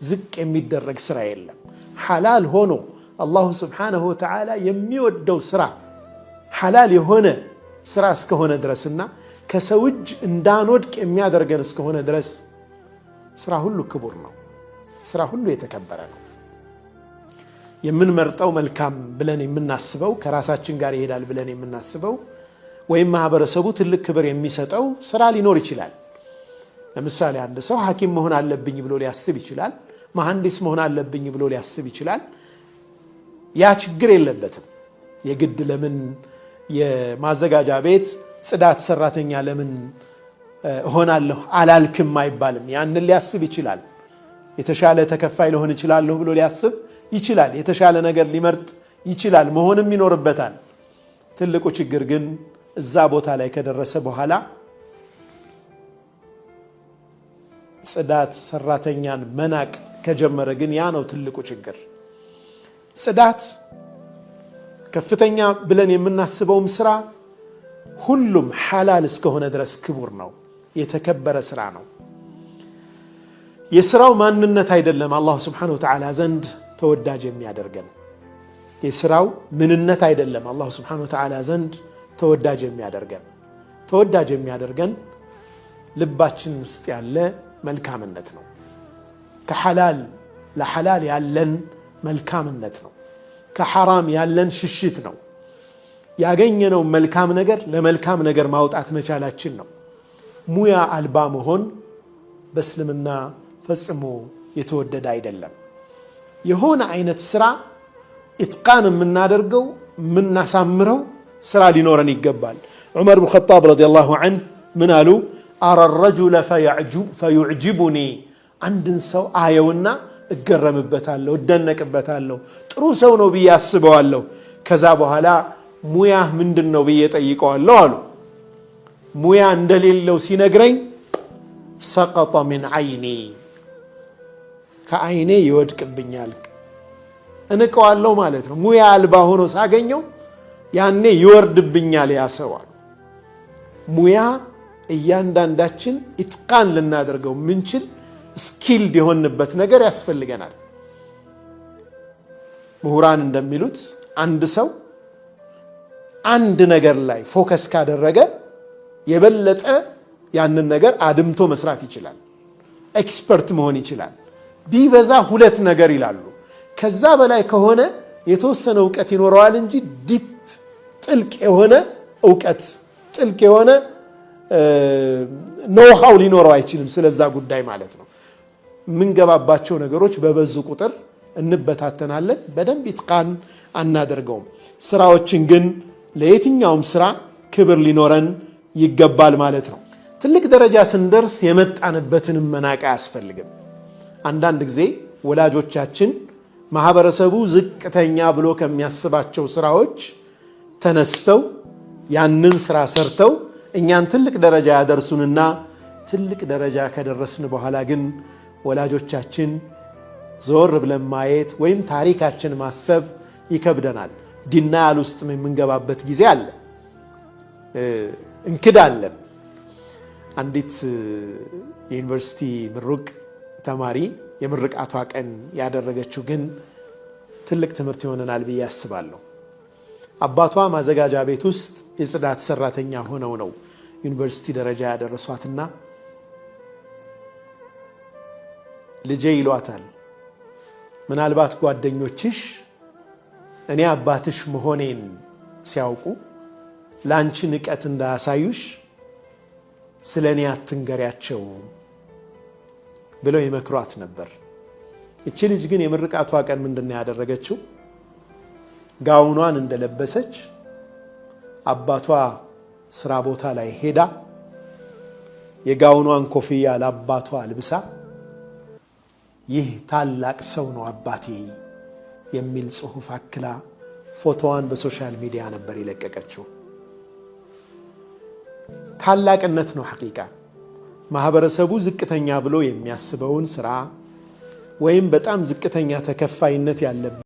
ዝቅ የሚደረግ ስራ የለም። ሐላል ሆኖ الله سبحانه وتعالى የሚወደው ስራ ሐላል የሆነ ስራ እስከሆነ ድረስና ከሰው እጅ እንዳንወድቅ የሚያደርገን እስከሆነ ድረስ ስራ ሁሉ ክቡር ነው። ስራ ሁሉ የተከበረ ነው። የምንመርጠው መልካም ብለን የምናስበው፣ ከራሳችን ጋር ይሄዳል ብለን የምናስበው ወይም ማህበረሰቡ ትልቅ ክብር የሚሰጠው ስራ ሊኖር ይችላል። ለምሳሌ አንድ ሰው ሐኪም መሆን አለብኝ ብሎ ሊያስብ ይችላል። መሐንዲስ መሆን አለብኝ ብሎ ሊያስብ ይችላል። ያ ችግር የለበትም። የግድ ለምን የማዘጋጃ ቤት ጽዳት ሰራተኛ ለምን እሆናለሁ አላልክም አይባልም። ያንን ሊያስብ ይችላል። የተሻለ ተከፋይ ልሆን እችላለሁ ብሎ ሊያስብ ይችላል። የተሻለ ነገር ሊመርጥ ይችላል። መሆንም ይኖርበታል። ትልቁ ችግር ግን እዛ ቦታ ላይ ከደረሰ በኋላ ጽዳት ሰራተኛን መናቅ ከጀመረ ግን ያ ነው ትልቁ ችግር። ጽዳት ከፍተኛ ብለን የምናስበውም ስራ ሁሉም ሐላል እስከሆነ ድረስ ክቡር ነው፣ የተከበረ ስራ ነው። የስራው ማንነት አይደለም አላሁ ስብሓነሁ ወተዓላ ዘንድ ተወዳጅ የሚያደርገን። የስራው ምንነት አይደለም አላሁ ስብሓነሁ ወተዓላ ዘንድ ተወዳጅ የሚያደርገን። ተወዳጅ የሚያደርገን ልባችን ውስጥ ያለ መልካምነት ነው። ከሐላል ለሐላል ያለን መልካምነት ነው። ከሐራም ያለን ሽሽት ነው። ያገኘነው መልካም ነገር ለመልካም ነገር ማውጣት መቻላችን ነው። ሙያ አልባ መሆን በእስልምና ፈጽሞ የተወደደ አይደለም። የሆነ አይነት ስራ إتقان የምናደርገው የምናሳምረው ስራ ሊኖረን ይገባል። ዑመር ብን ኸጣብ رضي الله عنه ምን አሉ? أرى الرجل فيعجبني፣ አንድን ሰው አየውና እገረምበታለሁ፣ እደነቅበታለሁ፣ ጥሩ ሰው ነው ብዬ አስበዋለሁ። ከዛ በኋላ ሙያህ ምንድን ነው ብዬ ጠይቀዋለሁ አሉ። ሙያ እንደሌለው ሲነግረኝ سقط من عيني፣ ከአይኔ ይወድቅብኛል፣ እንቀዋለሁ ማለት ነው። ሙያ አልባ ሆኖ ሳገኘው ያኔ ይወርድብኛል ያ ሰው አሉ። ሙያ እያንዳንዳችን إتقان ልናደርገው ምንችል skilled የሆንበት ነገር ያስፈልገናል። ምሁራን እንደሚሉት አንድ ሰው አንድ ነገር ላይ focus ካደረገ የበለጠ ያንን ነገር አድምቶ መስራት ይችላል። Expert መሆን ይችላል። ቢበዛ ሁለት ነገር ይላሉ። ከዛ በላይ ከሆነ የተወሰነ እውቀት ይኖረዋል እንጂ deep ጥልቅ የሆነ እውቀት፣ ጥልቅ የሆነ know-how ሊኖረው አይችልም። ስለዛ ጉዳይ ማለት ነው። የምንገባባቸው ነገሮች በበዙ ቁጥር እንበታተናለን። በደንብ إتقان አናደርገውም። ስራዎችን ግን ለየትኛውም ስራ ክብር ሊኖረን ይገባል ማለት ነው። ትልቅ ደረጃ ስንደርስ የመጣንበትንም መናቅ አያስፈልግም። አንዳንድ ጊዜ ወላጆቻችን ማህበረሰቡ ዝቅተኛ ብሎ ከሚያስባቸው ስራዎች ተነስተው ያንን ስራ ሰርተው እኛን ትልቅ ደረጃ ያደርሱንና ትልቅ ደረጃ ከደረስን በኋላ ግን ወላጆቻችን ዞር ብለን ማየት ወይም ታሪካችን ማሰብ ይከብደናል። ዲናያል ውስጥ የምንገባበት ጊዜ አለ፣ እንክዳለን። አንዲት የዩኒቨርሲቲ ምሩቅ ተማሪ የምርቃቷ ቀን ያደረገችው ግን ትልቅ ትምህርት ይሆነናል ብዬ አስባለሁ። አባቷ ማዘጋጃ ቤት ውስጥ የጽዳት ሰራተኛ ሆነው ነው ዩኒቨርሲቲ ደረጃ ያደረሷትና ልጄ ይሏታል፣ ምናልባት ጓደኞችሽ እኔ አባትሽ መሆኔን ሲያውቁ ለአንቺ ንቀት እንዳያሳዩሽ ስለ እኔ አትንገሪያቸው ብለው ይመክሯት ነበር። እቺ ልጅ ግን የምርቃቷ ቀን ምንድን ነው ያደረገችው? ጋውኗን እንደለበሰች አባቷ ስራ ቦታ ላይ ሄዳ የጋውኗን ኮፍያ ለአባቷ አልብሳ ይህ ታላቅ ሰው ነው አባቴ የሚል ጽሑፍ አክላ ፎቶዋን በ social media ነበር የለቀቀችው። ታላቅነት ነው حقيقة። ማህበረሰቡ ዝቅተኛ ብሎ የሚያስበውን ስራ ወይም በጣም ዝቅተኛ ተከፋይነት ያለበት